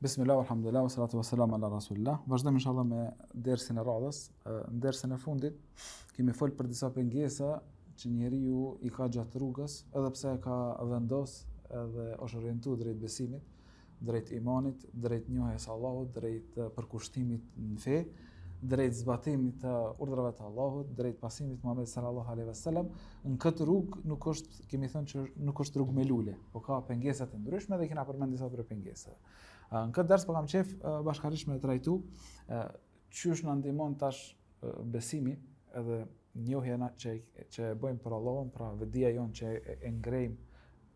Bismillah, alhamdulillah, wa salatu wa salam ala rasulillah. Vazhdojmë inshallah me dersin e radhës. Në dersin e fundit kemi fol për disa pengesa që njeriu i ka gjatë rrugës, edhe pse e ka vendos edhe është orientu drejt besimit, drejt imanit, drejt njohjes së Allahut, drejt përkushtimit në fe, drejt zbatimit të urdhrave të Allahut, drejt pasimit të Muhamedit sallallahu alaihi wasallam, në këtë rrugë nuk është, kemi thënë që nuk është rrugë me lule, po ka pengesa të ndryshme dhe kena përmend disa prej pengesave. Në këtë ders po kam qejf bashkarisht me trajtu qysh na ndihmon tash besimi edhe njohja na që që e bëjmë për Allahun, pra vetëdija jonë që e, e ngrejmë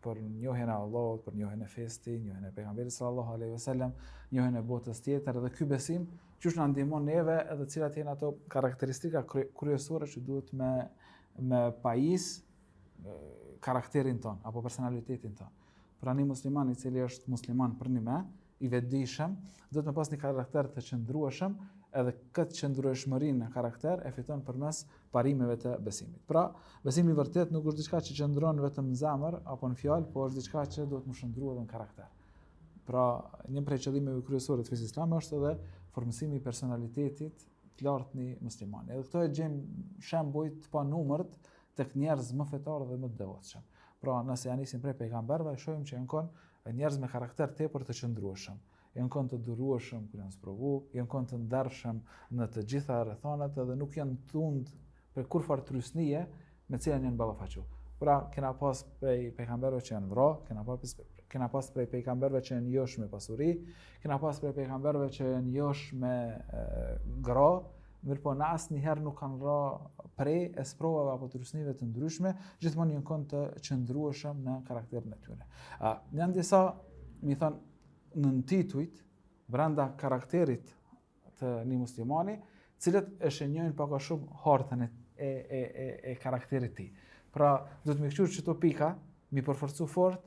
për njohjen e Allahut, për njohjen e fesë tij, njohjen e pejgamberit sallallahu alaihi wasallam, njohjen e botës tjetër dhe ky besim qysh na ndihmon neve edhe cilat janë ato karakteristika kryesore që duhet me me pajis karakterin ton apo personalitetin ton. Pra një musliman i cili është musliman përnime, i vetëdijshëm, duhet me pas një karakter të qëndrueshëm, edhe këtë qëndrueshmëri në karakter e fiton përmes parimeve të besimit. Pra, besimi i vërtetë nuk është diçka që qëndron vetëm në zemër apo në fjalë, po është diçka që duhet me u shndërru edhe në karakter. Pra, një prej qëllimeve kryesore të fesë islame është edhe formësimi i personalitetit të lartë një muslimani. Edhe këto e gjejmë shembuj të panumërt tek njerëz më fetarë dhe më të devotshëm. Pra, nëse ja nisim prej pejgamberëve, shohim që janë kon njerëz me karakter tepër të qëndrueshëm. Janë kon të durueshëm kur janë sprovu, janë kon të ndershëm në të gjitha rrethanat edhe nuk janë tund prej kurrfarë trysnie me cilën janë ballafaqu. Pra, kena pas prej pejgamberëve që janë vra, kena pas kena pas prej pejgamberëve që janë josh me pasuri, kena pas prej pejgamberëve që janë josh me e, gra, mirëpo në asnjëherë nuk kanë ra pre e sprovave apo trysnive të ndryshme, gjithmonë janë kon të qëndrueshëm në karakterin e tyre. A, janë disa, me thënë, nëntitujt brenda karakterit të një muslimani, cilët e shenjojnë pak a shumë hartën e, e, e, e, e karakterit tij. Pra, duhet me këqyrë qëto pika, m'i përforcu fort,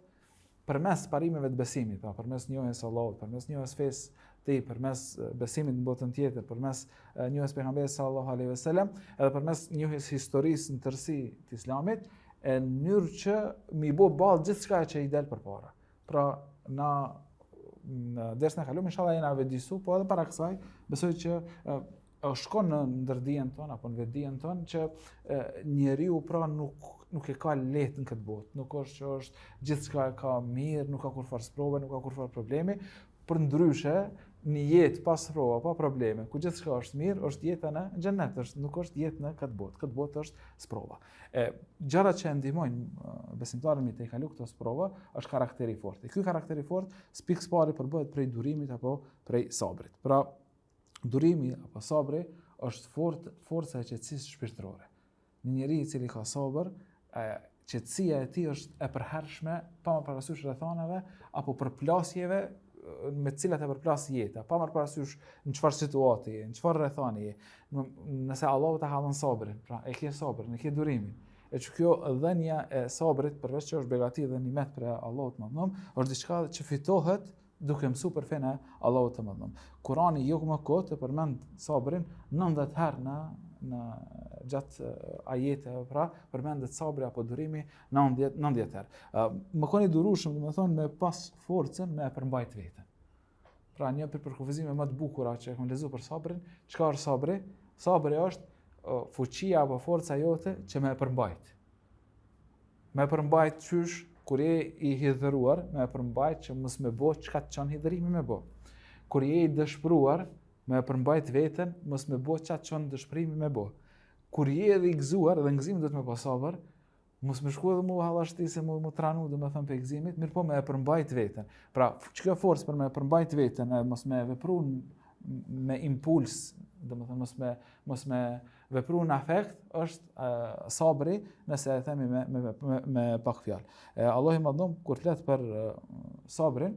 përmes parimeve të besimit, pra përmes njohjes së Allahut, përmes njohjes fesë tij, përmes besimit në botën tjetër, përmes njohjes pejgamberit sallallahu alaihi wasallam, edhe përmes njohjes historisë në tërësi të Islamit, e në mënyrë që m'i bo ballë gjithçka që i del përpara. Pra, na në dersin e kalum, inshallah jena vetëdijesu, po edhe para kësaj, besoj që shkon në ndërdijen tonë, apo në vetëdijen tonë, që e, njeriu pra nuk, nuk e ka lehtë në këtë botë, nuk është që është gjithçka e ka mirë, nuk ka kurrfarë sprove, nuk ka kurrfarë problemi, përndryshe, një jetë pa sprova, pa probleme, ku gjithçka është mirë, është jeta në xhennet, është nuk është jetë në këtë botë. Këtë botë është sprova. E gjërat që e ndihmojnë besimtarin me tejkalu këto sprova është karakteri i fortë. E ky karakter i fortë pikësëpari përbëhet prej durimit apo prej sabrit. Pra, durimi apo sabri është fort, forca e qetësisë shpirtërore. Një njeri i cili ka sabër, e, qetësia e tij është e përhershme, pa marrë parasysh rrethanave apo përplasjeve me të cilat e përplas jeta, pa marrë parasysh në çfarë situate je, në çfarë rrethane je. Nëse Allahu ta ka dhënë sabrin, pra e ke sabrin, e ke durimin. E që kjo dhënia e sabrit, përveç që është begati dhe nimet prej Allahut të madhërum, është diçka që fitohet duke mësu për fenë e Allahut të madhërum. Kurani jo më kot e përmend sabrin 90 herë në në gjatë ajeteve, pra përmendet sabri apo durimi 90 90 herë. Me kon i durueshëm, domethonë me pas forcën me e përmbajt veten. Pra një prej përkufizimeve më të bukura që e kam lexu për sabrin, çka është sabri? Sabri është fuqia apo forca jote që me e përmbajt. Me e përmbajt qysh, kur je i hidhëruar, me e përmbajt që mos me bo çka të çon hidhërimi me bo. Kur je i dëshpëruar, me e përmbajt veten, mos me bo çka të çon dëshpërimi me bo. Kur je edhe i gëzuar, edhe në gëzim duhet me pas sabër, mos me shku edhe mu hallashti se mu, mu tranu, domethonë prej gëzimit, mirëpo me e përmbajt veten. Pra, që kjo forcë për me e përmbajt veten, e mos me vepru me impuls, domethonë mos me, mos me vepru në afekt, është e, sabri, nëse e themi me, me, me, me pak fjalë. E, Allahu i madhërum, kur flet për e, sabrin,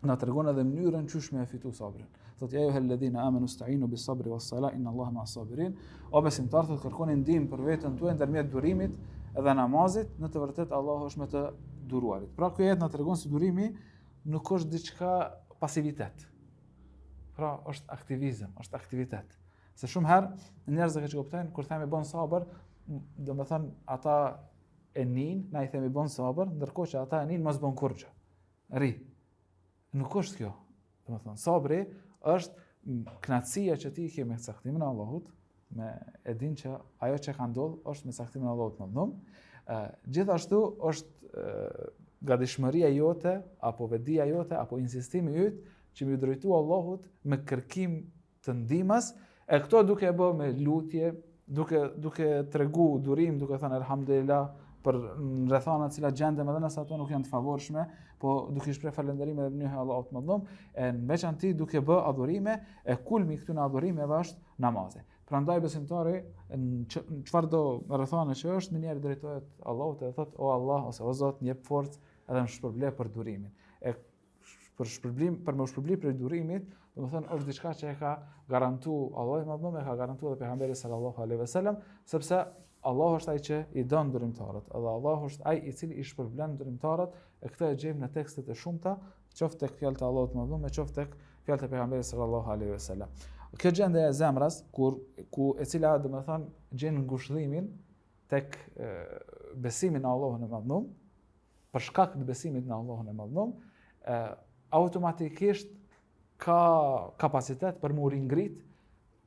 na tregon edhe mënyrën qysh me e fitu sabrin. Thotë ja ejjuhel-ledhine amenu stainu bis sabri was sala inna Allaha ma sabirin. O besimtarë, thotë kërkoni ndihmë për veten tuaj ndërmjet durimit dhe namazit, në të vërtetë Allahu është me të duruarit. Pra ky ajet na tregon se durimi nuk është diçka pasivitet. Pra është aktivizëm, është aktivitet. Se shumë herë njerëzit e keqkuptojnë kur themi bon sabër, domethonë ata e nin, na i themi bon sabër, ndërkohë që ata e nin mos bon kurrgjë. Rri. Nuk është kjo. Domethënë, sabri është knaqësia që ti ke me caktimin e Allahut, me e din që ajo që ka ndodhë është me caktimin e Allahut të madhnum. Gjithashtu është gatishmëria jote, apo vetëdija jote, apo insistimi yt, që me iu drejtu Allahut me kërkim të ndihmës, e këto duke e bë me lutje, duke duke tregu durim, duke thënë elhamdulillah për rrethanat të cilat gjendem edhe nëse ato nuk janë të favorshme, po duke shpreh falënderime dhe mirënjohje Allahut të madhnum, e në veçanti duke bë adhurime, e kulmi i këtyre adhurimeve është namazi. Prandaj besimtari në çfarëdo rrethane që është, menjëherë drejtohet Allahut dhe thotë o Allah ose o Zot, më jep forcë edhe më shpërble për durimin. E për shpërblim, për me u shpërbly prej durimit, domethënë është diçka që e ka garantu Allahu i madhnum, e ka garantu edhe pejgamberi sallallahu alaihi wasallam, sepse Allahu është ai që i don durimtarët, edhe Allahu është ai i cili i shpërblen durimtarët, e këtë e gjejmë në tekstet e shumta, qoftë tek fjalët e Allahut të madhnum, qoftë tek fjalët e pejgamberit sallallahu alaihi wasallam. Kjo gjendje e zemrës kur ku e cila domethënë gjen ngushëllimin tek besimi në Allahun e madhnum, për shkak të besimit në Allahun e Madhnum, automatikisht ka kapacitet për m'u ringrit,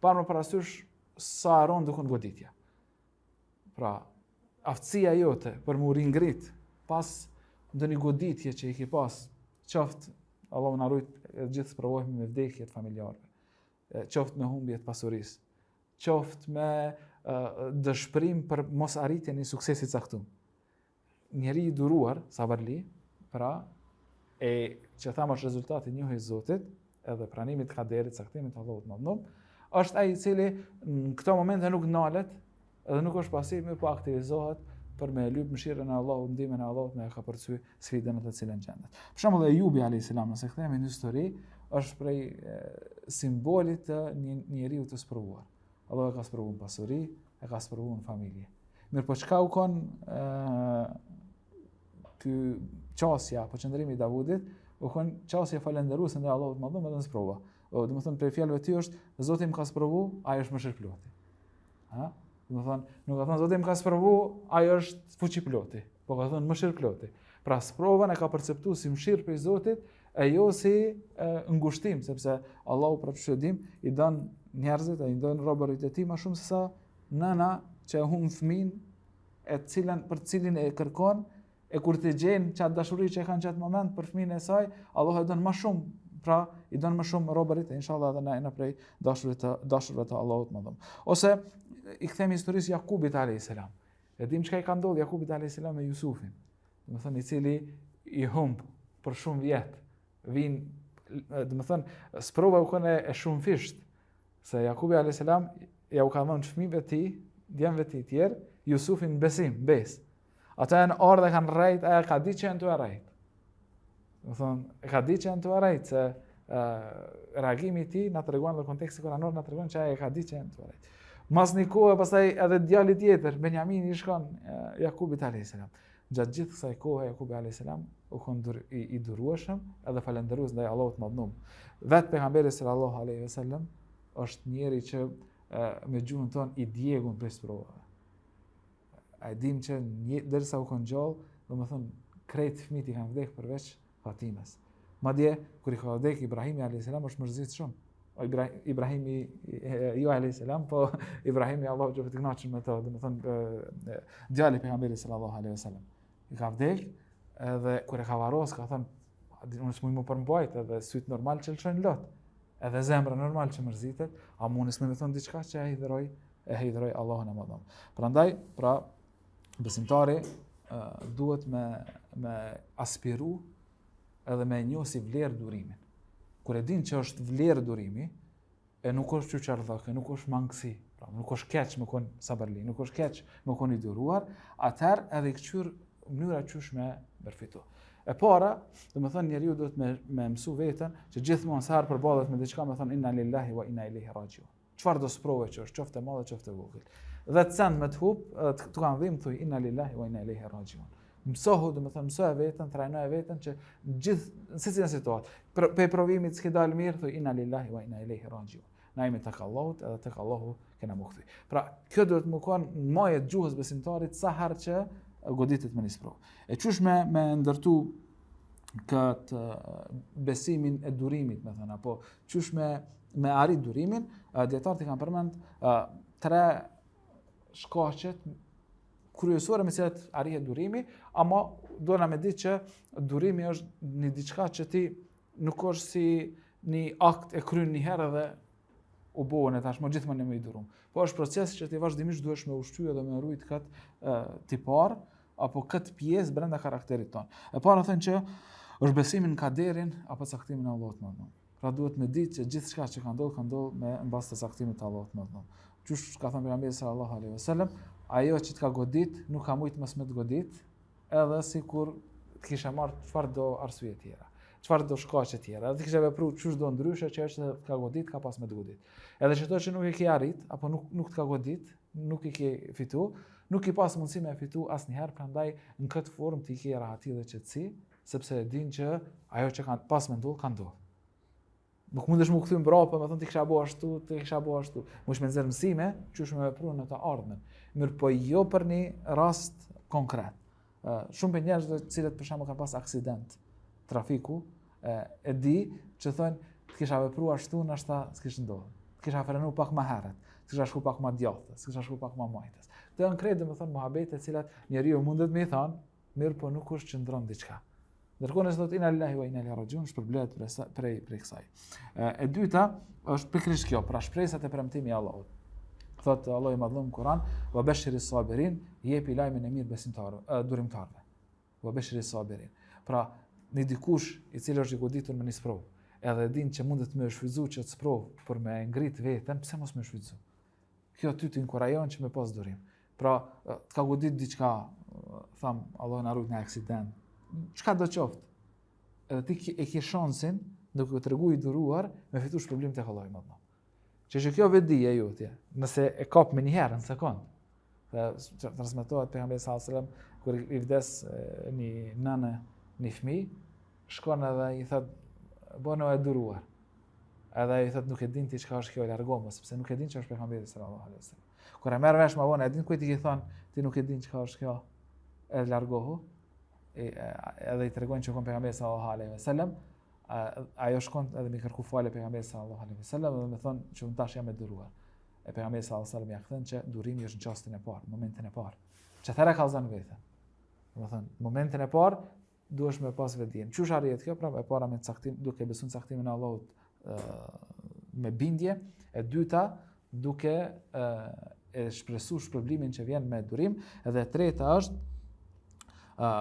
pa marrë parasysh sa e rëndë u kon goditja. Pra, aftësia jote për m'u ringrit pas ndonjë goditje që i ki pas, qoftë, Allahu na rujt, të gjithë sprovohemi me vdekje të familjarëve, qoftë me humbje të pasurisë, qoftë me dëshpërim për mos arritjen e një suksesi të caktuar. Njeri i duruar, sabërli, pra, e që thamë është rezultati i njohjes Zotit, edhe pranimit të kaderit, caktimit të Allahut të madhnum, është ai i cili në këto momente nuk nalet, edhe nuk është pasiv, mirëpo aktivizohet për me lyp mëshirën e Allahut, ndihmën e Allahut me e kapërcy sfidën në të cilën gjendet. Për shembull Ejubi alayhis salam, nëse kthehemi në histori, është prej e, simbolit të një njeriu të sprovuar. Allahu e ka sprovu në pasuri, e ka sprovu në familje. Mirëpo çka u kon ky qasja apo qëndrimi i Davudit, u kon qasje falënderuese ndaj Allahut të madhnum edhe në sprova. O, domethënë prej fjalëve të tij është Zoti më ka sprovu, ai është mëshirëploti. Ha? Domethënë, nuk ka thënë Zoti më ka sprovu, ai është fuqiploti. Po ka thënë mëshirëploti. Pra sprovën e ka perceptu si mëshirë prej Zotit, e jo si e, ngushtim, sepse Allahu pra që e dim, i don njerëzit, e i don robërit e tij më shumë se sa nëna që e humb fëmin, e cilën për cilin e kërkon, e kur të gjen qatë dashuri që e kanë qatë moment për fëmin e saj, Allahu e don më shumë, pra i don më shumë robërit, e inshallah edhe na jena prej dashurit të dashurve të Allahut të madhnum. Ose i kthehemi historisë Jakubit alayhis salam. E dim çka i ka ndodhur Jakubit alayhis salam me Jusufin. Domethënë i cili i humb për shumë vjet. Vin, domethënë sprova u kon e shumëfisht. Se Jakubi alayhis salam ja u ka dhënë fëmijëve të tij, djemve të tij tjerë, Jusufin besim, besë. Ata janë ardhë e kanë rrejt, ai e ka ditë që janë tu e rrejt. Domethënë, e ka ditë që janë tu e rrejt, se uh, reagimi i tij na tregon dhe konteksti kuranor na tregon që ai e ka ditë që janë tu e rrejt. Mas një kohe, pastaj edhe djali tjetër, Benjamini i shkon uh, Jakubit a.s. Gjatë gjithë kësaj kohe, Jakubi a.s. u kon dur, i, i durueshëm edhe falënderues ndaj Allahut të madhnum. Vetë pejgamberi sallallahu alaihi wasallam është njeri që me gjuhën tonë i djegun prej sprovave. A e dim që një, derisa u kon gjallë, domethënë, krejt fëmijët i kanë vdek përveç Fatimes. Madje, kur i ka vdek Ibrahimi a.s. është mërzit shumë. O Ibrahimi, jo a.s., po Ibrahimi Allahu qoftë i kënaqur me të, domethënë, djali i pejgamberit sallallahu a.s. I ka vdek, edhe kur e ka varros, ka thënë, unë s'muj m'u përmbajt, edhe sytë normal që lëshojnë lot, edhe zemra normal që mërzitet, ama unë s'muj me thënë diçka që e hidhëroj, e hidhëroj Allahun e madhnum. Prandaj, pra, besimtari duhet me, me aspiru edhe me njoh si vlerë durimin. Kur e din që është vlerë durimi, e nuk është qyqarllëk, e nuk është mangësi, pra nuk është keq me kon sabërli, nuk është keq me kon i duruar, atëherë edhe i këqyr mënyra qysh me përfitu. E para, domethënë njeriu duhet me, me mësu veten që gjithmonë sa herë përballet me diçka me thonë inna lillahi wa inna ilaihi rajiun. Çfarëdo sprove që është, qoftë e madhe, qoftë e vogël. Dhe të send me të hup, të, të kanë dhimë, thuj inna lillahi wa inna ilaihi rajiun. Mësohu, domethënë, mësoje veten, trajnoje veten që gjithë, në secilën situatë, për, prej provimit s'ke dalë mirë, thuj inna lillahi wa inna ilaihi rajiun. Na jemi tek Allahu edhe tek Allahu kena m'u kthy. Pra, kjo duhet me konë në maje të gjuhës besimtarit sa herë që goditet me një sprovë. E qysh me, me ndërtu. këtë besimin e durimit, me thënë, apo qysh me, me arrit durimin, dijetarët i kanë përmend tre shkaqet kryesore me cilat arrihet durimi, ama duhet me ditë që durimi është një diçka që ti nuk është si një akt e kryn një herë edhe u bone tashmë gjithmonë më i durum. Po është proces që ti vazhdimisht duhesh me ushqy edhe me rujt këtë tipar apo këtë pjesë brenda karakterit tonë. E para thënë që është besimi në kaderin apo caktimin e Allahut të Madhëruar. Pra duhet me ditë që gjithçka që ka ndodhur ka ndodhur me në bazë të caktimit të Allahut të Madhëruar. Qysh ka thënë pejgamberi sallallahu alaihi wasallam, ajo që të ka godit nuk ka mujt mos me të godit, edhe sikur të kishe marrë çfarëdo arsye tjera, çfarëdo shkaqe tjera, edhe të kishe vepru qysh do ndryshe që është të ka godit, ka pas me të godit. Edhe qëto që nuk e ke arrit, apo nuk, nuk të ka godit, nuk i ke fitu, nuk ke pas mundësi me fitu asnjëherë, prandaj në këtë formë ti ke rahati dhe qetësi, sepse e din që ajo që ka pas me ndodh, ka ndodh. Nuk mundesh m'u kthy mbrapa, me thonë të kisha bo ashtu, të kisha bo ashtu. Mundesh me nxjerr mësime, qysh me vepru në të ardhmen. Mirëpo jo për një rast konkret. Shumë prej njerëzve të cilët për shembull kanë pas aksident trafiku, e, e di që thonë të kisha vepru ashtu, ndoshta s'kish ndodhur. Të kisha frenu pak më herët, të kisha shku pak më djathtës, të kisha shku pak më majtës. Këto janë krejt domethënë muhabete të cilat njeriu mundet me i thonë, mirëpo nuk është qëndron diçka. Ndërkohë nëse thotë inna lillahi wa inna ilaihi rajiun, shpërblehet prej prej prej kësaj. E, e dyta është pikërisht kjo, pra shpresa te premtimi i Allahut. Thotë Allahu i madhëruar në Kur'an, "Wa bashiri sabirin", jepi lajmin e mirë besimtarëve, durimtarëve. Wa bashiri sabirin. Pra, një dikush i cili është i goditur me një sprovë, edhe din që mundet me shfrytzu qët sprovë për me ngrit veten, pse mos me shfrytzu? Kjo ty të inkurajon që me pas durim. Pra, të ka godit diçka, tham, Allahu na rujt një aksident, çka do qoftë, edhe ti e ke shansin, duke u tregu i duruar, me fitu shpërblim tek Allahu i madhëruar. Që që kjo vetëdije jotja, nëse e kap menjëherë, në sekond, dhe transmetohet pejgamberi sallallahu alajhi wasallam kur i vdes një nëne një fëmijë, shkon edhe i thot bënu e duruar. Edhe i thot nuk e din ti çka është kjo largohu, sepse nuk e din që është pejgamberi sallallahu alajhi wasallam. Kur e merr vesh më vonë, e din kujt i ke thon, ti nuk e din çka është kjo, e largohu. E, edhe i tregon që kon pejgamberi sallallahu alajhi wasallam, ajo shkon edhe me kërku falje pejgamberit sallallahu alajhi wasallam dhe me thon që unë tash jam e duruar. E pejgamberi sallallahu alajhi wasallam ja kthen që durimi është në çastin e parë, në momentin e parë. Qatëherë kallzon veten. Domethënë, në momentin e parë duhesh me pas vetëdijen. Qysh arrihet kjo? Pra e para me caktim, duke besuar në caktimin e Allahut me bindje, e dyta duke e, e shpresu shpërblimin që vjen me durim, edhe e treta është ë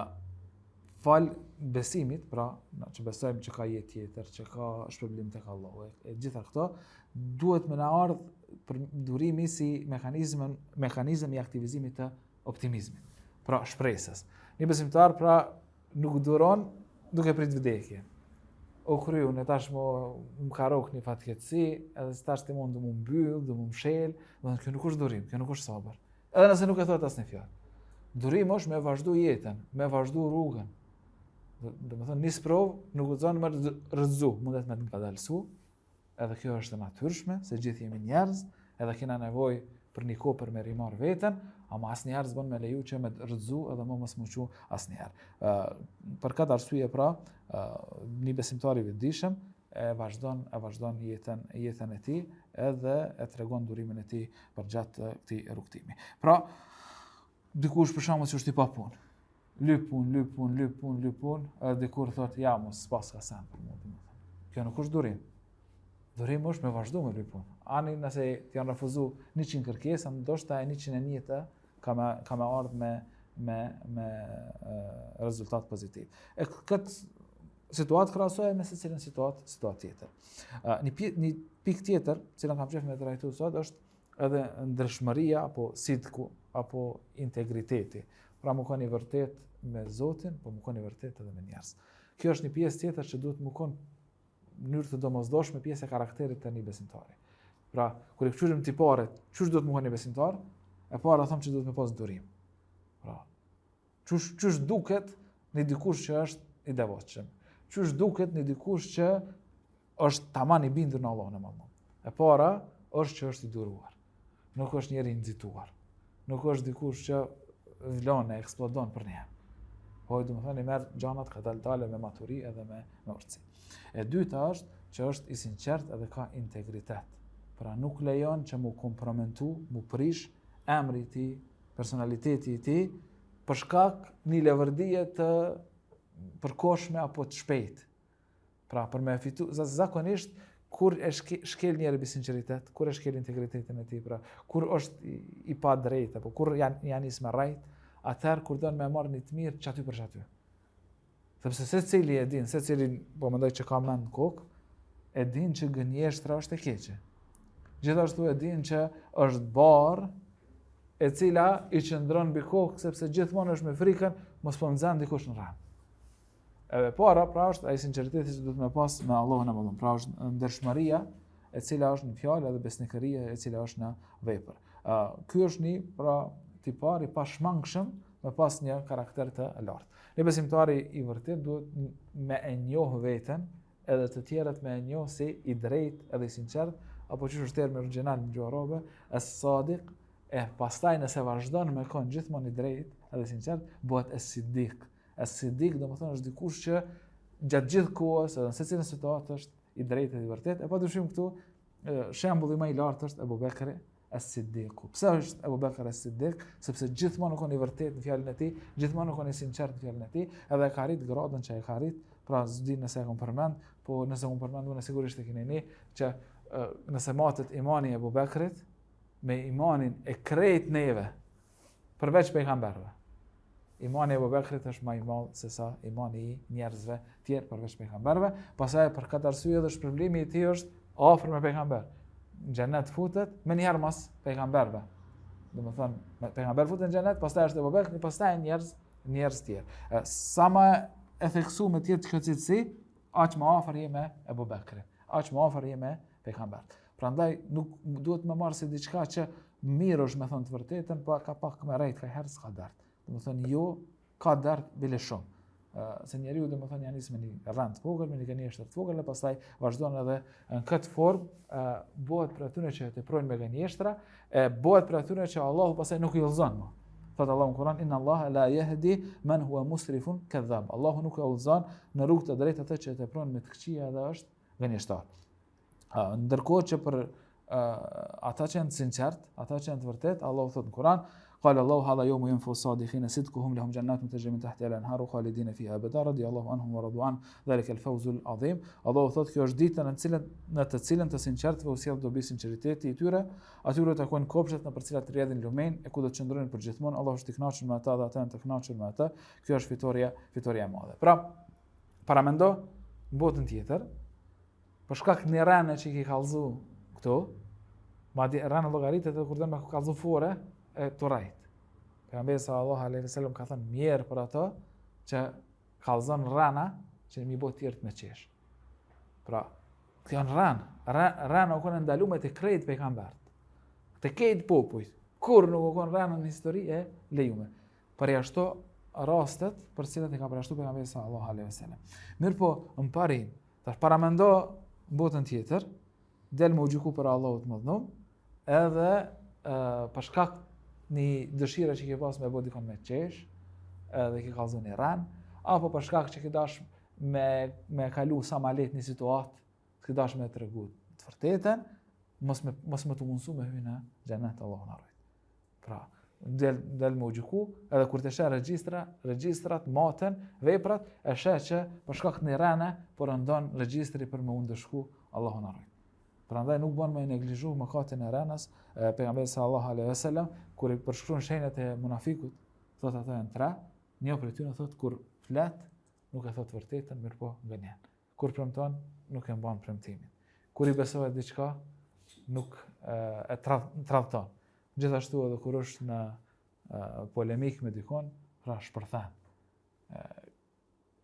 fal besimit, pra na që besojmë që ka jetë tjetër, që ka shpërblim tek Allahu, e, e gjitha këto duhet me na ardh për durimi si mekanizëm mekanizëm i aktivizimit të optimizmit, pra shpresës. Një besimtar pra nuk duron duke prit vdekje. U kry, unë tash më, më ka rrok një fatkeqësi, edhe se tash ti mund të më mbyll, të më mshel, do të kjo nuk është durim, kjo nuk është sabër. Edhe nëse nuk e thot asnjë fjalë. Durim është me vazhdu jetën, me vazhdu rrugën. Domethënë, një sprovë nuk guxon me rrëzu, mundet me të ngadalësu, Edhe kjo është e natyrshme, se gjithë jemi njerëz, edhe kena nevojë për një kohë për me rimarr veten, ama asnjëherë s'bën me leju që me rrëzu edhe më mos m'u çu asnjëherë. Ë për këtë arsye pra, ë një besimtar i vetëdijshëm e vazhdon e vazhdon jetën jetën e tij edhe e tregon durimin e tij përgjatë këtij rrugëtimi. Pra, dikush për shembull që është i papunë, lyp punë, lyp punë, lyp punë, lyp punë, edhe dikur thot, ja, mos s'paska sen për mu, domethënë. Kjo nuk është durim. Durim është me vazhdu me lyp punë. Ani nëse të janë refuzu 100 kërkesa, ndoshta e 101-ta ka me, ka me ardhë me, me, me e, rezultat pozitiv. E këtë situatë krahasoje me secilën situatë, situatë tjetër. Një, një pikë tjetër, cilën kam qef me trajtu sot, është edhe ndershmëria apo sidku apo integriteti. Pra me kon i vërtet me Zotin, po me kon i vërtet edhe me njerëz. Kjo është një pjesë tjetër që duhet me kon në mënyrë të domosdoshme pjesë e karakterit të një besimtari. Pra, kur i këqyrim tiparet, qysh duhet me kon një besimtar? E para thamë që duhet me pas durim. Pra, qysh, qysh duket një dikush që është i devotshëm? Qysh duket një dikush që është taman i bindur në Allahun e Madhëruar. E para është që është i duruar. Nuk është njeri i nxituar. Nuk është dikush që vlon e eksplodon përnjëherë. Po domethënë i merr gjanat kadal-dale me maturi edhe me, me urtësi. E dyta është që është i sinqert edhe ka integritet. Pra nuk lejon që mu kompromentu, mu prish emri i tij, personaliteti i tij, për shkak një leverdie të përkohshme apo të shpejtë. Pra, për me fitu, zakonisht, kur e shke, shkel njeri me sinqeritet, kur e shkel integritetin e tij, pra, kur është i, i padrejtë, apo kur ja, ja nis me rrejt, atëherë kur don me marrë një të mirë, qaty për qaty. Sepse secili e din, secili, po mendoj që ka mend në kokë, e din që gënjeshtra është e keqe. Gjithashtu e din që është barrë e cila i qëndron mbi kokë, sepse gjithmonë është me frikën, mos po më zën dikush në rrenë. Edhe e para, pra është ai sinqeriteti që duhet me pas me Allahun e Madhërum. Pra është ndershmëria e cila është në fjalë edhe besnikëria e cila është në vepër. Uh, ky është një pra tipar i pashmangshëm me pas një karakter të lartë. Një besimtari i vërtet duhet me e njoh veten edhe të tjerët me e njoh si i drejtë edhe i sinqert, apo qysh është termi origjinal në gjuhë arabe, es-sadiq, e pastaj nëse vazhdon me kon gjithmonë i drejtë edhe i sinqert, bëhet es-siddiq. Es-siddiq, domethënë është dikush që gjatë gjithë kohës edhe në secilën situatë është i drejtë dhe i vërtetë. E pa dyshim këtu, shembulli më i lartë është Ebu Bekri Es-Siddiku. Pse është Ebu Bekr Es-Siddik? Sepse gjithmonë u kon i vërtetë në fjalën e tij, gjithmonë u kon i sinqertë në fjalën e tij, edhe e ka arrit gradën që e ka arrit, pra s'di nëse e kom përmend, po nëse kom përmend unë sigurisht e keni ni, që nëse matet imani i Ebu Bekrit me imanin e krejt neve, Përveç pejgamberëve. Imani i Ebu Bekrit është më i madh se sa imani i njerëzve tjerë përveç pejgamberëve. Pastaj për këtë arsye edhe shpërblimi i tij është afër me pejgamber. Në xhenet futet menjëherë mas pejgamberëve. Domethënë, me pejgamber futet në xhenet, pastaj është Ebu Bekri, pastaj njerëz, njerëz tjerë. Sa më e theksuar të jetë kjo cilësi, aq më afër je me Ebu Bekrin, aq më afër je me pejgamberët. Prandaj nuk duhet me marrë si diçka që mirë është me thënë të vërtetën, po ka pak me rrejt, ka herë s'ka dert. Domethënë jo, ka dert bile shumë. Se njeriu domethënë ja nis me një rrenë të vogël, me një gënjeshtër të vogël, e pastaj vazhdon edhe në këtë formë bëhet prej atyre që e teprojnë me gënjeshtra, e bëhet prej atyre që Allahu pastaj nuk i udhëzon më. Thotë Allahu në Kur'an, inna Allaha la yahdi man huwa musrifun kadhab. Allahu nuk e udhëzon në rrugë të drejtë atë që e tepron me të këqija dhe është gënjeshtar. Ndërkohë që për ata që janë të sinqert, ata që janë të vërtet, Allahu thot në Kur'an, Qala Allahu hadha yawmu yanfa'u sadiqina sidquhum lahum jannatun tajri min tahtiha al-anharu khalidina fiha abada radiyallahu anhum wa radu an dhalika al-fawzul azim. Allahu thot kjo është dita në cilën në të cilën të sinqertëve u sjell dobi sinqeriteti i tyre, atyre u takojnë kopshtet nëpër të cilat rrjedhin lumenj e ku do të qëndrojnë për gjithmonë. Allahu është i kënaqur me ata dhe ata janë të kënaqur me atë. Kjo është fitorja, fitorja e madhe. Pra, paramendo në botën tjetër, Për shkak një rrene që i ke kallzu këtu, madje rrena llogaritet edhe kur don me kallzu fore e tu rrejt. Pejgamberi sallallahu alaihi wasallam ka thënë mjerë për ato që kallzon rrena që m'i bo tjerët me qesh. Pra, kjo janë rrenë, rrena u konë e ndalume te krejt pejgamberët. Te krejt popujt, kurrë nuk u konë rrena në histori e lejume. Përjashto rastet për të cilat e ka përjashtu pejgamberi sallallahu alaihi wasallam. Mirëpo, në parim, Tash paramendo botën tjetër, del me u gjyku para Allahut të madhnum, edhe e, për shkak një dëshire që ke pas me bo dikon me qesh, edhe ke kallzu një rrenë, apo për shkak që ke dash me, me kalu sa ma lehtë një situatë, ke dash me tregu të vërtetën, mos me, mos me t'u mundësu me hy në xhenet Allahu na rujt. Pra, del, del me u gjyku, edhe kur të sheh regjistra, regjistrat, maten, veprat, e sheh që për shkak të një rrene, po rëndon regjistri për me u ndëshku, Allahu na rujt. Prandaj nuk bën me neglizhu mëkatin e rrenës, pejgamberi sallallahu alaihi wasallam kur i përshkruan shenjat e munafikut, thotë ato janë tre, një prej tyre thotë kur flet, nuk e thotë vërtetën, mirëpo gënjen. Kur premton, nuk e mban premtimin. Kur i besohet diçka, nuk e tradhton. Gjithashtu edhe kur është në polemikë me dikon, pra shpërthen.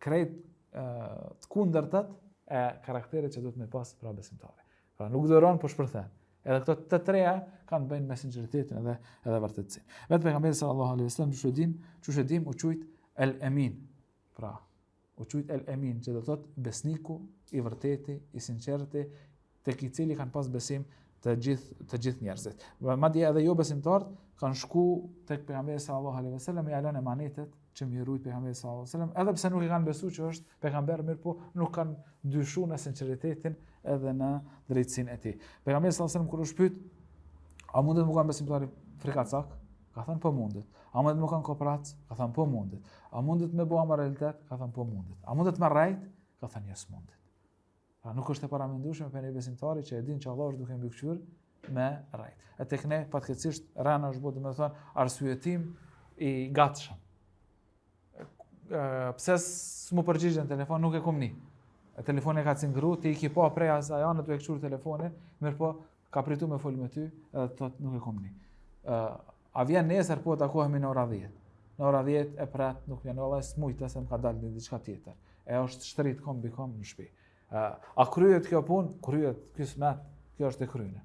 Krejt të kundërtat e karakterit që duhet me pas pra besimtari. Pra nuk duron, po shpërthen. Edhe këto të treja kanë të bëjnë me sinqeritetin edhe edhe vërtetësinë. Vetë pejgamberi sallallahu alaihi wasallam qysh e dim, qysh e dim u quajt El Emin. Pra, u quajt El Emin, që do thotë besniku i vërteti, i sinqerti, tek i cili kanë pas besim të gjithë të gjithë njerëzit. Madje edhe jo besimtarët kanë shku tek pejgamberi sallallahu alaihi wasallam me ia lënë emanetet. që me rujt pejgamberin sallallahu alajhi wasallam, edhe pse nuk e kanë besu që është pejgamber, mirëpo nuk kanë dyshu në sinqeritetin edhe në drejtësinë e tij. Pejgamberi sallallahu alajhi wasallam kur është pyet, a mundet me kanë besimtari frikacak? Ka thënë po mundet. A mundet me kanë koprac? Ka thënë po mundet. A mundet me bo amoralitet? Ka thënë po mundet. A mundet me rrejt? Ka thënë jo s'mundet. Pra nuk është e paramendueshme për një besimtari që e din që Allah është duke mbikëqyr me rrejt. E tek ne fatkeqësisht rrena është bo domethënë arsyetim i gatshëm. Pse s'mu përgjigje në telefon nuk e kom ni. E telefoni ka cingru, ti i ki pa prej asaj ane tu e kqyr telefonin, mirëpo ka pritu me fol me ty edhe të thot nuk e kom ni. A vjen nesër po takohemi në ora 10. Në ora 10 e pret, nuk vjen valla s'mujta se më ka dalë një diçka tjetër. E është shtrit kom bi kom në shtëpi. A kryet kjo punë? Kryet, kismet, kjo është e kryne.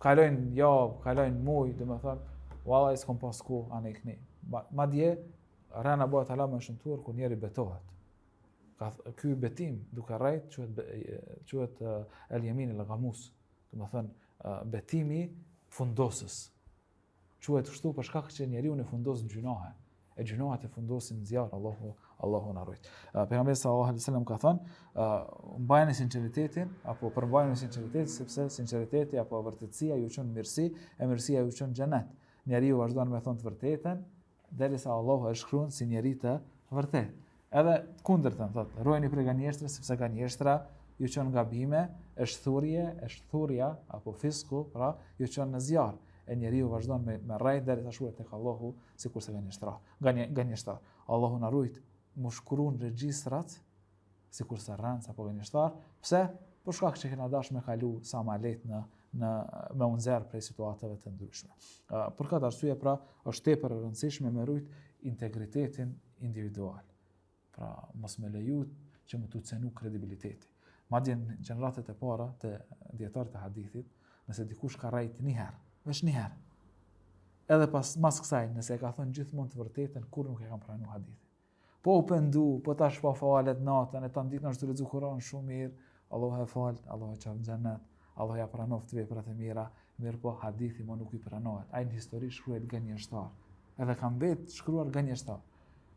Kalojnë javë, kalojnë muj, domethënë, valla s'kom pas ku, anë i këni. Madje, rrena bëhet hala më e shëmtuar kur njeri betohet. Ka ky betim duke rrejt quhet quhet el jemin el gamus, domethënë betimi fundosës. Quhet kështu për shkak që njeriu e fundos në gjynahe. E gjynahet e fundosin në zjarr, Allahu Allahu na rujt. Pejgamberi sallallahu alaihi wasallam ka thënë, mbajeni sinqeritetin apo përmbajeni sinqeritetin sepse sinqeriteti apo vërtetësia ju çon mirësi, e mirësia ju çon xhenet. Njeriu vazhdon me thonë të vërtetën, derisa Allahu e shkruan si njeri të vërtetë. Edhe të kundërtën thotë, ruajeni prej gënjeshtrës sepse gënjeshtra ju çon gabime, e shthurje, e shthurja apo fisku, pra ju çon në zjarr. E njeriu vazhdon me me rrejt derisa shkruhet tek Allahu sikurse gënjeshtra. Gënje, gënjeshtar. Allahu na rujt mu shkru në regjistrat sikurse rrenc apo gënjeshtar. Pse? Për shkak që kena dash me kalu sa ma lehtë në në me u nxjerr prej situatave të ndryshme. Për këtë arsye pra është tepër e rëndësishme me rujt integritetin individual. Pra mos me leju që me t'u cenu kredibiliteti. Madje në gjeneratat e para të dijetarët e hadithit, nëse dikush ka rrejt një herë, veç një herë, edhe pas mas kësaj, nëse e ka thënë gjithmonë të vërtetën, kurrë nuk e kanë pranu hadithin. Po u pendu, po tash po falet natën, e tanë ditën është tu lexu Kur'an shumë mirë, Allahu e falt, Allahu e çoftë në xhenet, Allahu ja pranoft veprat e mira, mirëpo hadithi më nuk i pranohet. Ai në histori shkruhet gënjeshtar. Edhe ka mbet shkruar gënjeshtar.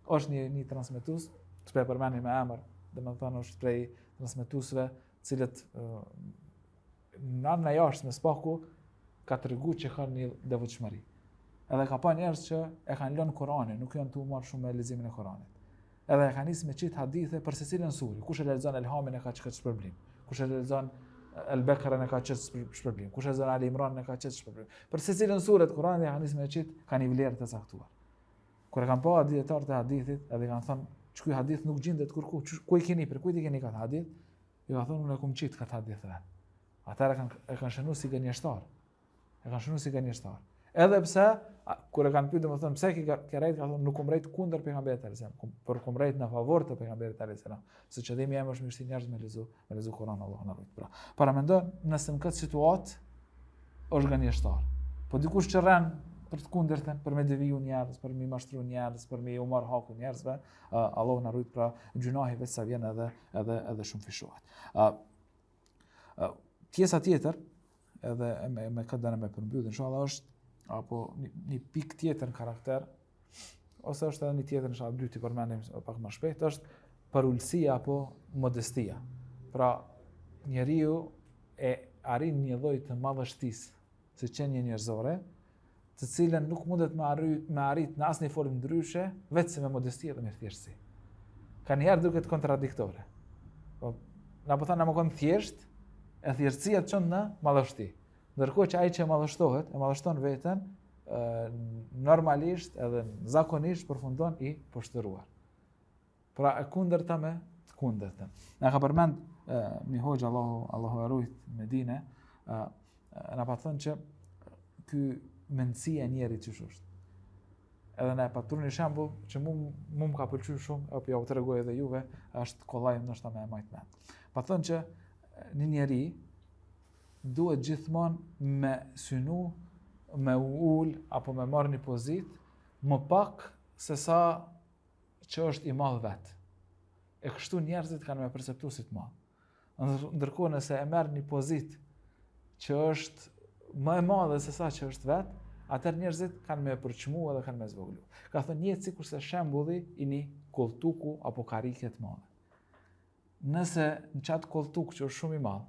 Është një një transmetues, s'po e përmendi me emër, domethënë është prej transmetuesve, të cilët në anën e jashtme së paku ka tregu që ka një devotshmëri. Edhe ka pa njerëz që e kanë lënë Kur'anin, nuk janë tu u marrë shumë me leximin e Kur'anit. Edhe e ka nisë me qit hadithe për secilën sure. Kush e lexon Elhamin e ka qët shpërblim. Kush e lexon El Bekarën e ka qët shpërblim. Kush e lexon Ali Imranin e ka qët shpërblim. Për secilën sure të Kur'anit e ka nisë me qit ka një vlerë të caktuar. Kur e kanë pa dijetarët e hadithit, edhe kanë thënë, që ky hadith nuk gjindet kurku, ku i keni, për kujt i keni këtë hadith? Ju ka thënë, unë e kum qitë këtë hadith vetë. Atëherë e kanë, e kanë shënu si gënjeshtar. E kanë shënu si gënjeshtar. Edhe pse, kur e kanë pyet, domethënë, pse ke, ke rrejt, ka thënë, nuk kum rrejt kundër pejgamberit alejhi selam, por kum rrejt në favor të pejgamberit alejhi selam. Se qëllimi jem është me shti njerëz me lexu, me lexu Kur'an Allahu na rujt. Pra, paramendo, nëse në këtë situatë është gënjeshtar. Po dikush që rren për të kundërtën, për me deviju njerëz, për me mashtru njerëz, për me u marr hakun njerëzve, uh, Allahu na rujt pra gjynahi veç sa vjen edhe edhe edhe shumëfishohet. Uh, uh, pjesa tjetër, edhe me, me këtë dënë me përmbyll, inshallah është apo një, një pikë tjetër në karakter, ose është edhe një tjetër inshallah dy t'i përmendim pak më shpejt, është përulësia apo modestia. Pra, njeriu e arrin një lloj të madhështisë, si qenie njerëzore, të cilën nuk mundet me arrit, me arrit në asnjë formë ndryshe, veç se me modesti dhe me thjeshtësi. Kanjëherë duket kontradiktore. Po, na po thanë me konë thjesht, e thjeshtësia të çon në madhështi. Ndërkohë që ai që madhështohet, e madhështon veten, normalisht edhe zakonisht përfundon i poshtëruar. Pra e kundërta me të kundërtën. Na ka përmend një hoxhë Allahu Allahu e rujt në Medine, ë na pat thënë që ky mendësia e njerit qysh është. Edhe na e pat pru një shembull që mu mu më ka pëlqyer shumë, e po ja u tregoj edhe juve, është kollaj ndoshta me e majt mend. Pat thënë që një njeri duhet gjithmonë me synu, me u ul apo me marrë një pozitë më pak se sa që është i madh vet. E kështu njerëzit kanë me perceptu si të madh. Ndërkohë nëse e merr një pozitë që është më e madhe se sa që është vet, atëherë njerëzit kanë me përçmu edhe kanë me zvoglu. Ka thënë jetë sikurse shembulli i një kolltuku apo karike të madhe. Nëse në qatë kolltuk që është shumë i madh,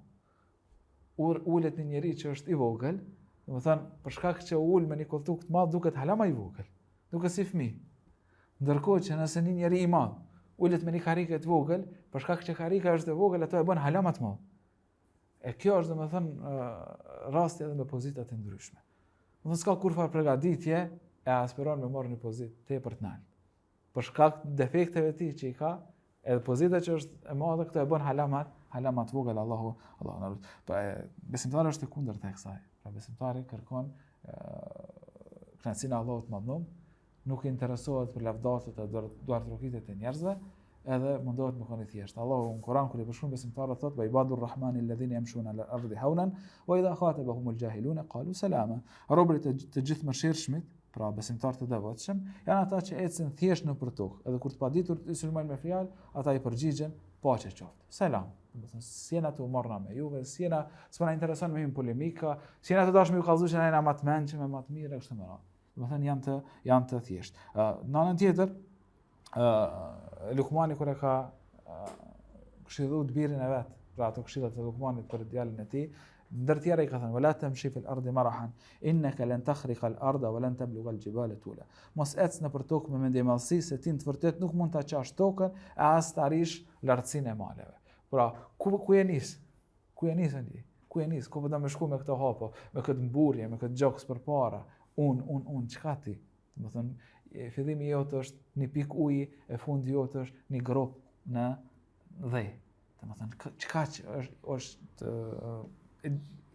ur, ulet një njeri që është i vogël, domethënë, për shkak që u ul me një kolltuk të madh, duket hala ma i vogël, duket si fëmijë. Ndërkohë që nëse një njeri i madh ulet me një karike të vogël, për shkak që karika është e vogël, ato e bën hala ma të madh. E kjo është domethënë rasti edhe me pozitat e ndryshme. Domethënë s'ka kurrfarë përgatitje e aspiron me marrë një pozitë tepër të naltë. Për shkak të defekteve të tij që i ka, edhe pozita që është e madhe këto e bën hala ma hala ma të vogël Allahu Allahu na rujt. Po besimtari është e kundërta e kësaj. Pra besimtari kërkon kënaqësinë e Allahut të madhnum, nuk interesohet për lavdatat e duartrokitjet e njerëzve, edhe mundohet me qenë i thjeshtë. Allahu në Kur'an kur i përshkruan besimtarët thotë: "Wa ibadur rahmani alladhina yamshuna 'ala al-ardi hawnan wa idha khatabahumul jahiluna qalu salama." Robërit e të gjithëmëshirshmit, pra besimtarët e devotshëm, janë ata që ecin thjesht nëpër tokë, edhe kur të paditurit i sulmojnë me fjalë, ata i përgjigjen paqe qoftë. Selam. Domethënë, s'jena tu u marrë me juve, s'jena, s'po na intereson me hy n'polemika, s'jena tu dashur me ju kallzu që na jena më të mençëm e më të mirë kështu me radhë. Domethënë janë të janë të thjeshtë. Ë në anën tjetër, ë Lukmani kur e ka këshillu të birin e vet, pra ato këshillat e Lukmanit për djalin e tij, ndër tjera i ka thënë: "Wala tamshi fil ardi marahan, innaka lan takhriqa al arda wa lan tablugha al jibala tula." Mos ec nëpër tokë me mendjemadhësi se ti në të vërtetë nuk mund ta çash tokën e as të arrish lartësinë e maleve. Pra, ku ku je nis? Ku je nis ti? Ku je nis? Ku po do me shku me këto hapa, me këtë mburrje, me këtë gjoks përpara? Un, un, un, çka ti? Domethënë, fillimi jot është një pikë uji, e fundi jot është një gropë në dhe. Domethënë, çka që është, është e,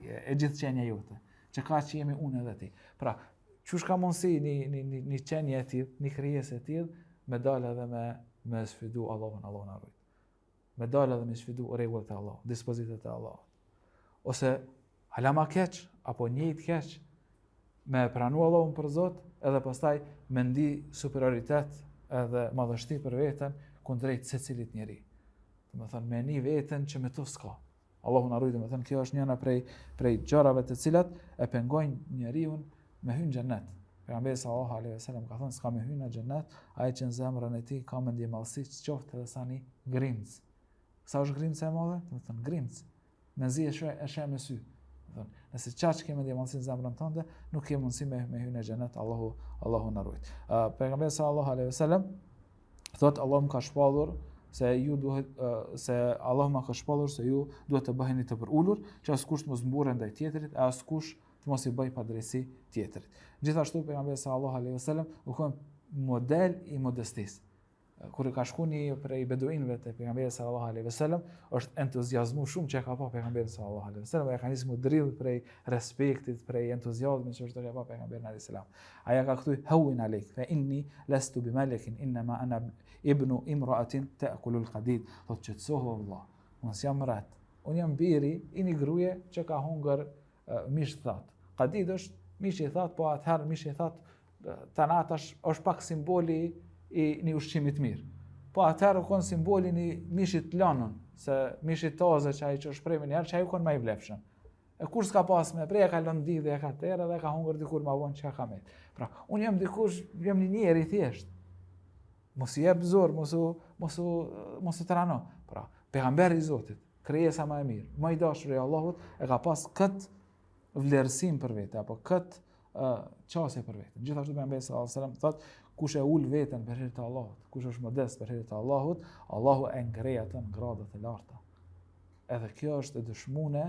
e gjithë qenia jote? Çka që jemi unë edhe ti? Pra, qysh ka mundësi një, një, një, një qenie e tillë, një krijesë e tillë, me dalë edhe me, me sfidu Allahun, Allahu na rujt. me dalë edhe me sfidu rregullat e Allahut, dispozitat e Allahut. Ose hala ma keq apo njëjtë keq me pranu Allahun për Zot, edhe pastaj me ndi superioritet edhe madhështi për veten kundrejt secilit njeri. Domethënë me ni veten që me të s'ka. Allahu na rujt, domethënë kjo është njëna prej prej gjërave të cilat e pengojnë njeriun me hy në xhennet. Pejgamberi sallallahu alaihi wasallam ka thënë s'ka me hy në xhennet, ai që në zemrën e tij ka mendjemadhësi qoftë edhe sa një grimc. Sa është grimca e madhe? Domethënë grimc. Mezi e sheh e sheh me sy. Domethënë, nëse qaq ke mendjemadhësi në zemrën tënde, nuk ke mundësi me me hy në xhennet, Allahu Allahu na rujt. Uh, pejgamberi sallallahu alaihi wasallam Thot Allahu më ka shpallur se ju duhet se Allahu më ka shpallur se ju duhet të bëheni të përulur, që askush të mos mburret ndaj tjetrit e askush të mos i bëjë padrejtësi tjetrit. Gjithashtu pejgamberi sallallahu alaihi wasallam u kon model i modestisë. Kur ka shku një prej beduinëve te pejgamberi sallallahu alaihi wasallam, është entuziazmu shumë që e ka pa pejgamberin sallallahu alaihi wasallam, e ka nisë mu dridh prej respektit, prej entuziazmit që është duke pa pejgamberin alaihi salam. Ai ja ka kthy hawin alejk, fa inni lestu bi melekin, innama ana ibnu imraatin ta'kulu al-qadid. Thot qetësohu vëlla, unë s'jam mret. Unë jam biri i një gruje që ka hungër mish thatë. Qadid është mish i thatë, po atëherë mish i thatë tana tash është pak simboli i një ushqimi të mirë. Po atëherë u kon simboli një mishit të lanun, se mishi taze që ai që është pre menjëherë, që ai u kon ma i vlefshëm. E kur s'ka pas me pre, e ka lënë ditë dhe e ka terë dhe e ka hungër dikur ma vonë çka ka met. Pra, unë jam dikush, jam një njeri i thjeshtë. Mos i jep zor, mos u, mos u, mos u trano. Pra, pejgamberi i Zotit, krijesa ma e mirë, ma i dashur i Allahut, e ka pas këtë vlerësim për vete, apo këtë uh, qasje për vete. Gjithashtu pejgamberi sallallahu alajhi wasallam thotë, kush e ul veten për hir të Allahut, kush është modest për hir të Allahut, Allahu e ngre atë në grada të larta. Edhe kjo është e dëshmune,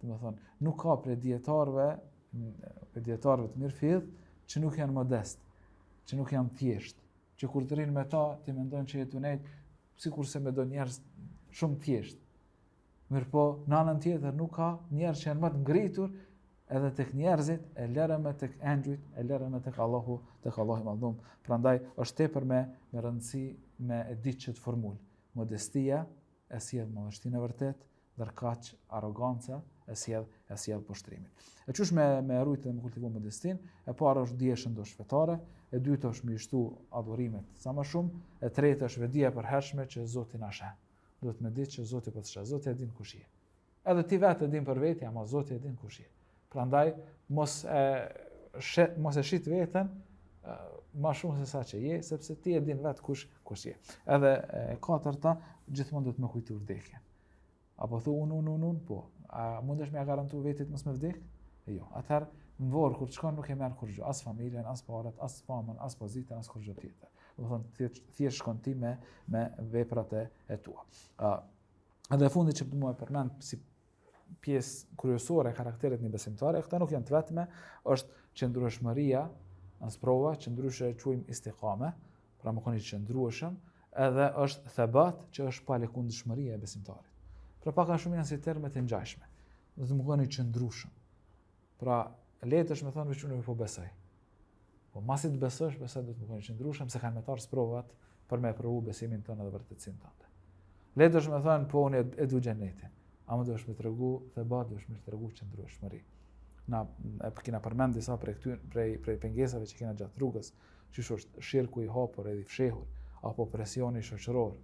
domethënë, nuk ka prej dijetarëve, prej dijetarëve të mirëfilltë, që nuk janë modest, që nuk janë thjesht, që kur të rrinë me ta, ti mendon që je tu nejt, sikurse me do njerëz shumë thjesht. Mirëpo, në anën tjetër nuk ka njerëz që janë më të ngritur edhe tek njerëzit, e lëre më tek engjujt, e lëre më tek Allahu, tek Allahu i Madhërum. Prandaj është tepër me me rëndësi me e ditë qët formulë. Modestia e sjell madhështinë e vërtetë, ndërkaq arroganca e sjell e sjell poshtrimin. E qysh me me rujt dhe me kultivu modestinë, e para është dije e shëndoshë fetare, e dyta është me i shtu adhurimet sa më shumë, e treta është vetëdija e përhershme që Zoti na sheh. Duhet me ditë që Zoti po të sheh, Zoti e din kush je. Edhe ti vetë e din për vete, ama Zoti e din kush je. Prandaj mos e. she, mos e shit veten ma shumë se sa që je, sepse ti e din vetë kush, kush je. Edhe e katërta, gjithmonë duhet me kujtu vdekjen. A po thu unë, unë, unë, unë, po. A mundesh me ja garantu vetit mos me vdek? Jo. Atëherë, në vorr, kur të shkon, nuk e merr kurgjë, as familjen, as paret, as famën, as pozitën, as kurgjë tjetër. Domethënë, thjesht, thjesht shkon ti me, me veprat e, e tua. Uh, edhe e fundit që po du me përmend si pjesë kryesore e karakterit një besimtari, e këta nuk janë të vetme, është qëndrueshmëria në sprova, që ndryshe e quajmë istikame, pra me konë i qëndrueshëm, edhe është thebat që është palëkundshmëria e besimtarit. Pra pak a shumë janë si terme të ngjashme. Do me konë i qëndrueshëm. Pra, lehtë është me thonë veç unë po besoj. Po masi të besosh, besoj duhet me konë i qëndrueshëm se kanë me t'ardh sprovat për me provu besimin tënd edhe vërtetësinë tënde. Lehtë është me thonë po unë e du xhenetin. Ama duhesh me tregu thebat, duhesh me tregu qëndrueshmëri. Na e kena përmend disa prej këty prej prej pengesave që kena gjatë rrugës, qysh është shirku i hapur edhe i fshehur, apo presioni shoqëror,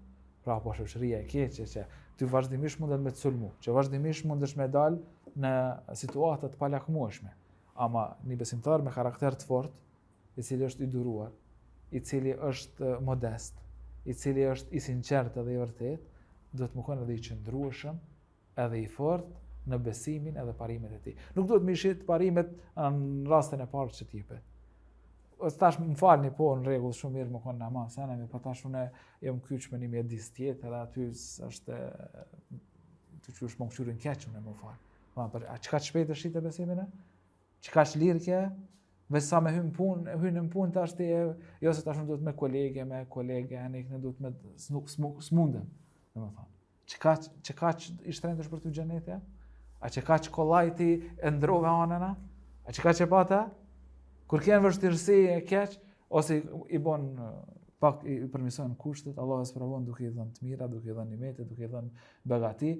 pra apo shoqëria e keqe që ty vazhdimisht mundet me të sulmu, që vazhdimisht mundesh me dal në situata të palakmueshme. Ama një besimtar me karakter të fortë, i cili është i duruar, i cili është modest, i cili është i sinqertë edhe i vërtetë, duhet me konë edhe i qëndrueshëm, edhe i fortë në besimin edhe parimet e tij. Nuk duhet me i shit parimet në rastin e parë që t'jepet. Ose tash më falni, po në rregull shumë mirë me konë namaz, sa ne po tash unë jam kyç me një mjedis tjetër, aty është të qysh më kqyrin keq unë më fal. Po për a qaq shpejt e shite besimin e? Qaq lirë ke? Veç sa me hyn punë, hyn në punë tash ti e, jo se tash unë duhet me kolege, me kolege, ne ne duhet me s'mundem, domethënë. Qaq, qaq i shtrenjtë është për ty xheneti? A qaq kollaj ti e ndrove anën? A qaq e pata? Kur ke vështirësi e keq, ose i bon pak i përmirëson kushtet, Allah e sprovon duke i dhënë të mira, duke i dhënë nimete, duke i dhënë begati,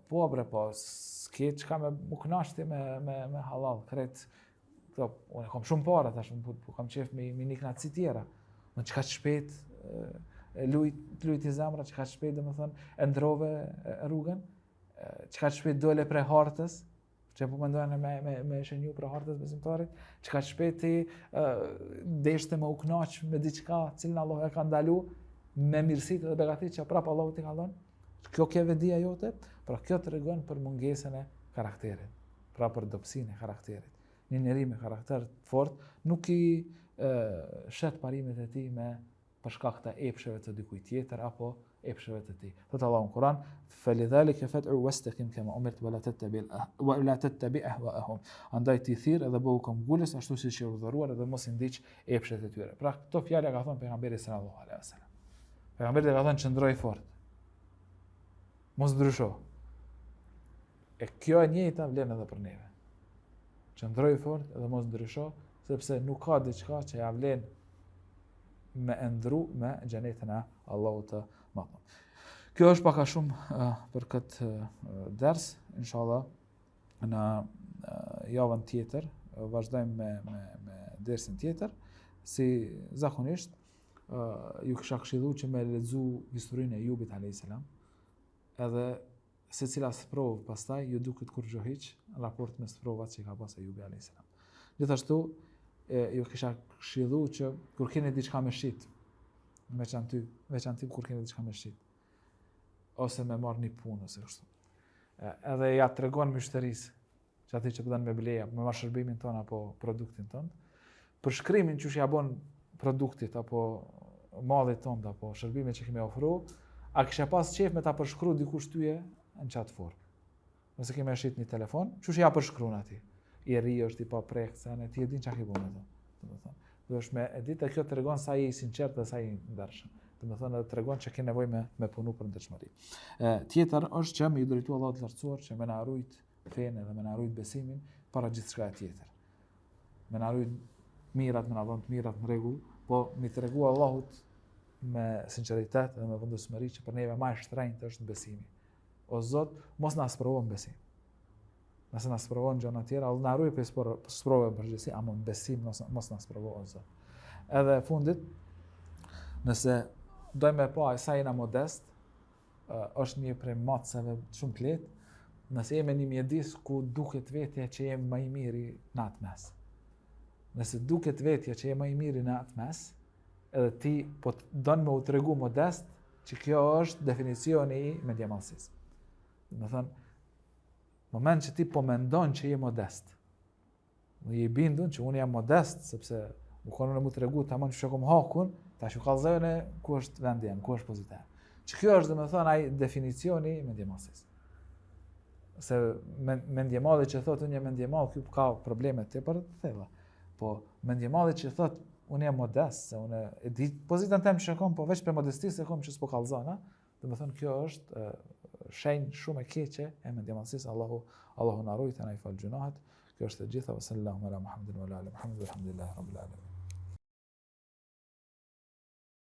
po bre po, s'ke çka me u kënaq ti me me me hallall, krejt këto, unë kam shumë para tash, po, po kam qejf me me ni kënaqësi tjera. Në qaq shpejt e lujt, lujti zemra, qaq shpejt domethënë e ndrove rrugën, qaq shpejt dole prej hartës, që po mendojnë me me me shënju prej hartës besimtarit, qaq shpejt ti deshte me u kënaq me diçka, cilën Allahu e ka ndalu me mirësitë dhe begatitë që prap Allahu t'i ka dhënë. Kjo ke vedia jote, pra kjo tregon për mungesën e karakterit, pra për dobësinë e karakterit. Një njeri me karakter të fortë nuk i e, shet parimet e tij me për shkak të epsheve të dikujt tjetër apo epsheve të tij. Thotë Allahu në Kur'an, "Felidhalike fad'u wastaqim kama umirt wa la tattabi wa la tattabi ahwa'ahum." Andaj ti thirr edhe bëhu këmbgulës ashtu siç je urdhëruar edhe mos i ndiq epshet e tyre. Pra këto fjalë ka thënë pejgamberi sallallahu alaihi wasallam. Pejgamberi ka thënë qëndro i fortë. Mos ndrysho. E kjo e njëjta vlen edhe për neve. Qëndro i fortë edhe mos ndrysho, sepse nuk ka diçka që ja vlen me e ndru me xhenetin e Allahut të Madh. Kjo është pak a shumë uh, për këtë uh, ders, inshallah në uh, javën tjetër vazhdojmë me me me dersin tjetër, si zakonisht uh, ju kisha këshillu që me lexu historinë e Ejubit alayhis salam, edhe secila sprovë pastaj ju duket kurrgjë hiç në raport me sprovat që i ka pas Ejubi alayhis salam. Gjithashtu e, ju kisha këshillu që kur keni diçka me shit, në veçanti, veçanti kur keni diçka me shit, ose me marr një punë ose kështu. E, edhe ja tregon myshterisë që atij që po don me ble, me marrë shërbimin tonë apo produktin tonë, përshkrimin qysh ja bon produktit apo mallit tonë apo shërbimit që kemi ofru, a kishe pas qejf me ta përshkru dikush tyje në qatë formë. Nëse kemi shit një telefon, qysh ja përshkrun atij? I ri është i paprek, se në ti e din çka ke bo me të. Domethënë, duhesh me e ditë kjo tregon sa je i sinqert dhe sa je i ndershëm. Domethënë edhe tregon që ke nevojë me me punu për ndershmëri. E tjetër është që me ju drejtu Allahut të lartësuar që me na rujt fenë dhe me na rujt besimin para gjithçka e tjetër. Me na rujt mirat, me na dhënë të mirat në rregull, po me i tregu Allahut me sinqeritet dhe me vendosmëri që për neve ma e shtrenjtë është besimi. O Zot, mos na sprovo në besim. Nëse na sprovon gjëra tjera, Allah na ruaj prej sprovave në përgjithësi, ama në besim mos, mos na sprovo o Zot. Edhe e fundit, nëse dojmë me pa sa jena modest, është një prej matëseve shumë të lehtë, nëse jemi në një mjedis ku duket vetja që jemi më i miri në atë mes. Nëse duket vetja që je më i miri në atë mes, edhe ti po të don me u tregu modest, që kjo është definicioni i mendjemadhësisë. Domethënë, moment që ti po mendon që je modest, Unë je i bindun që unë jam modest, sepse u konë unë mu tregu tamam që kom hakun, tash ju kallzoj unë ku është vendi jem, ku është pozita jem. Që kjo është domethënë ai definicioni i mendjemadhësisë. Se mendjemadhi që thotë unë jam mendjemadh, ky ka probleme tepër të thella. Po mendjemadhi që thotë unë jam modest, se unë e di pozitën tem që kom, po veç për modestisë e kom që s'po kallzona, Domethënë kjo është shenjë shumë e keqe e mendjemadhësisë, Allahu Allahu na rujt, na i fal gjynahet. Kjo është e gjitha, wa sallallahu ala Muhammedin wa ala ali Muhammed, walhamdulillahi rabbil alamin.